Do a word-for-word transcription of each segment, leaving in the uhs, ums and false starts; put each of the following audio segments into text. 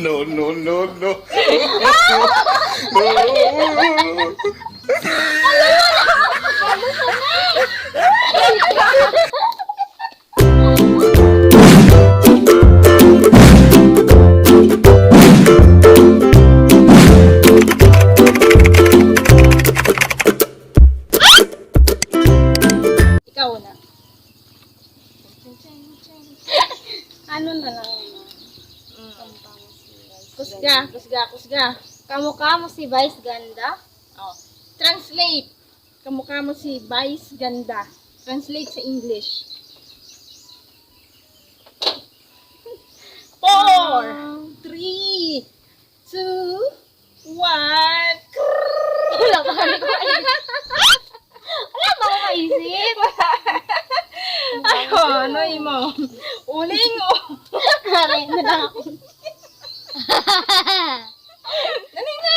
No, no, no, no. Ikaw na. Ano na lang, ano? Mm. Kamukha mo si Vice Ganda. Kusga, kusga, kusga. Kamukha mo si Vice Ganda. Oh. Translate. Kamukha mo si Vice Ganda. Translate sa English. Four, Ah. three, two, one. Wala pa kami maisip. Wala pa ako maisip. Ako, ano imo? Uling, oh. Kare na lang ako. Dali na.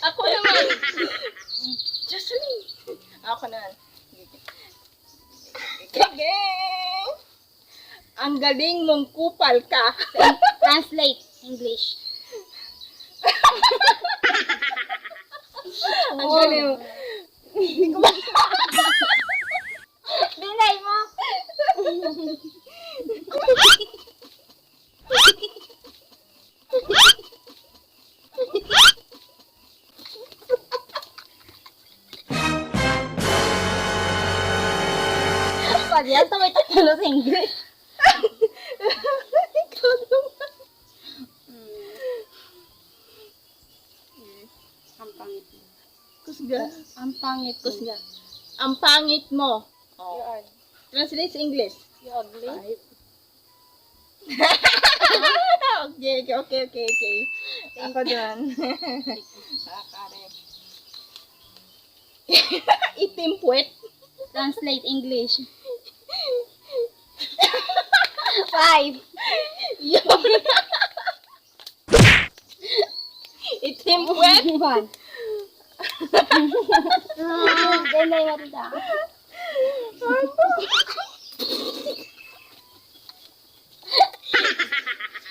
Ako naman. Jocelyn. Ako na. Geng! Ang galing mong kupal ka. Translate English. Ang galing mo. Hindi ko ma- Binay mo. Pag yan, tumay tayo sa English. Ikaw naman. Mm. Mm. Ang pangit mo. Kusga. Ang pangit mo. Kusga. Ang pangit mo. Oh. Yun. Translate sa English. You ugly. Ay. Okay, okay, okay, okay, okay. Ako dun. Ah, kare. Itim puwet. Translate English. Five. Yun. Itim puwet. One. Ah, ganda yung matita.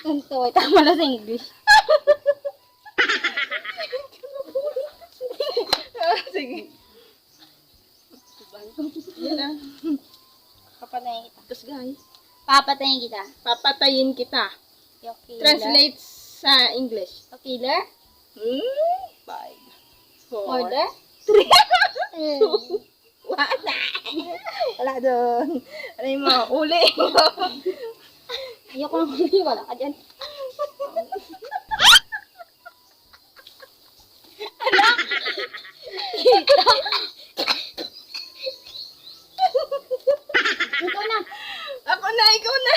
Ito, tama na sa English. Ah, sige. Yan na. Papatayin kita. Kusgay. Papatayin kita. Papatayin kita. Yung killer. Translate sa English. Yung killer? Hmm? Five. Four. Order? Three. Mm. Two. One. Wala dun. Ano yung mga uli? Ayoko nang uli. Wala ka dyan. Ala! Kita! Ikaw na. Ako na, ikaw na.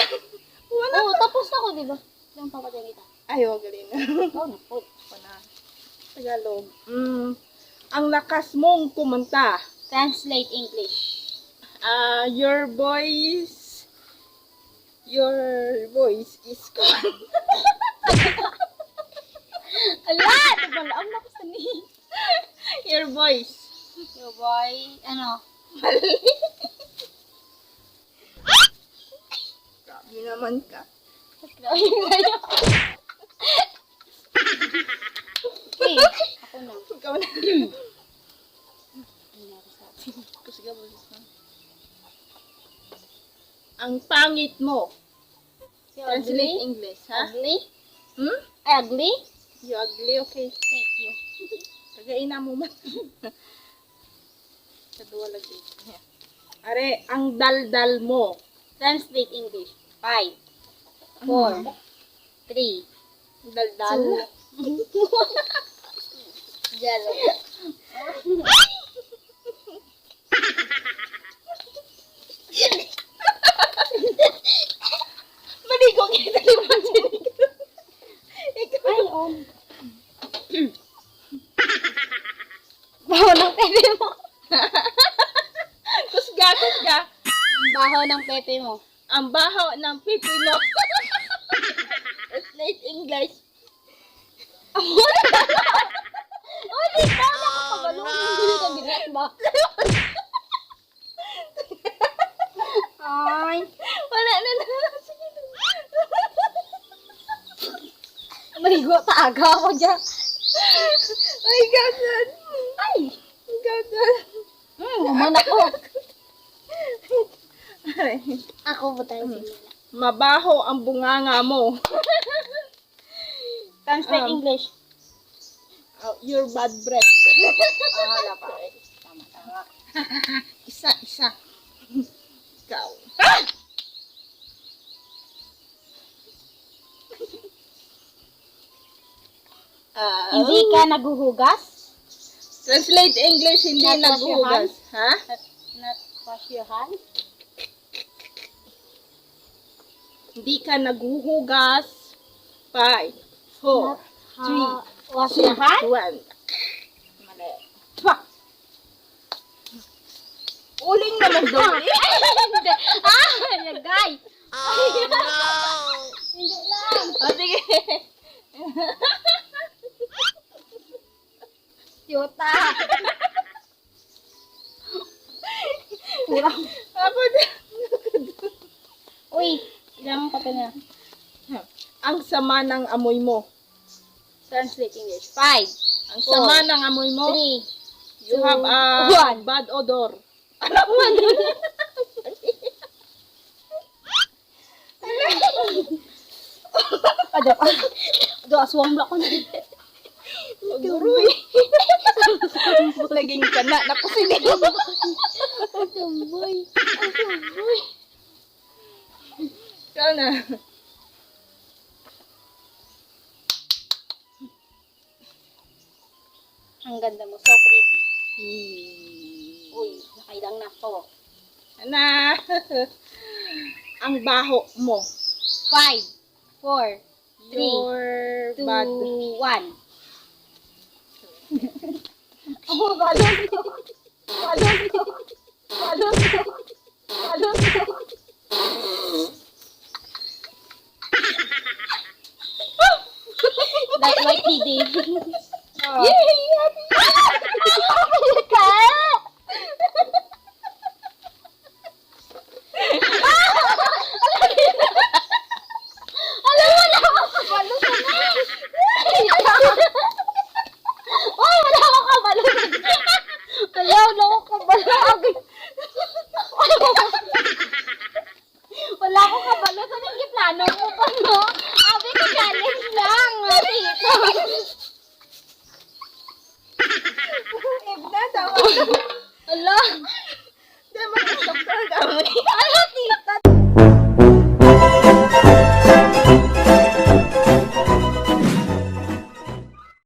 Wala Oo, pa. Tapos na ko, di ba? Yung papatay kita. Ay, wag rin. Ikaw na po. Ako na. Tagalog. Mm, ang lakas mong kumanta. Translate English. Ah, your voice Your voice is gone. Ala! Nagmalaang na ko sa ni. Your voice. Your boy, ano? Mali. Grabe naman ka. Grabe na yun. Okay, ako na. Ikaw na. Tapos ka, boses mo. Ang pangit mo. You Translate ugly? English, ha? Ugly? Hmm? Ay, ugly? You ugly, okay. Thank you. Kagaina mo man. Sa duwa lagi. Are, ang daldal mo. Translate English. Five. Ano? Four. Three. Daldal? Two. Zero. Maligo kita ni Martin. Ikaw. Ay, on. Baho ng pepe mo. Kusga, kusga. Baho ng pepe mo. Ang baho ng pipi mo. Translate English. Ang mura na lang. Ba? Ay. Wala na na. Sige. Maligo ta aga ako dyan. Ay, gagad. Ay. Gagad. Hmm, human ako. Ay. Ako po tayo simula. Mabaho ang bunganga mo. Translate Um, English. Oh, your bad breath. Ah, wala pa. Tama, tama. Isa, isa. Ikaw. Ah, Hindi ka naguhugas? Translate English, hindi Not wash your naghuhugas. Ha? Not, not wash your hands? Hindi ka naghuhugas. Five, four, Not, three, ah, wash your hands? one. Mali. Uling naman daw eh. Hindi. Ah! Lagay! Oh, no! Hindi lang! O, sige. Yuta! Pura. Apo na. Uy! Ilang pa na? Ang sama ng amoy mo. Translate English. Five. Ang sama ng amoy mo. Three. You have a One. Bad odor. Ado, ado, aswang mo ako. Guroy. Naging kana na ko sini. Tumboy. Tumboy. Ikaw na. Ang ganda mo. So pretty. Uy, nakailang na ako. Ana. Ang baho mo. Five, four, three, Your two, bad. One. Oh, balon. Balon. Balon. Balon. Like what he did. Oh. Yay! Happy! Happy ka! Alam mo na, kabalo ka na. Ay, wala ako kabalo. Wala, wala ako kabalo. Wala ako kabalo. Sa nang giplano mo pa, no? Abi ko, challenge lang. Ate, ito. Ibna, tama. Ala. Di ba, doktor ka mo? Ala, tita.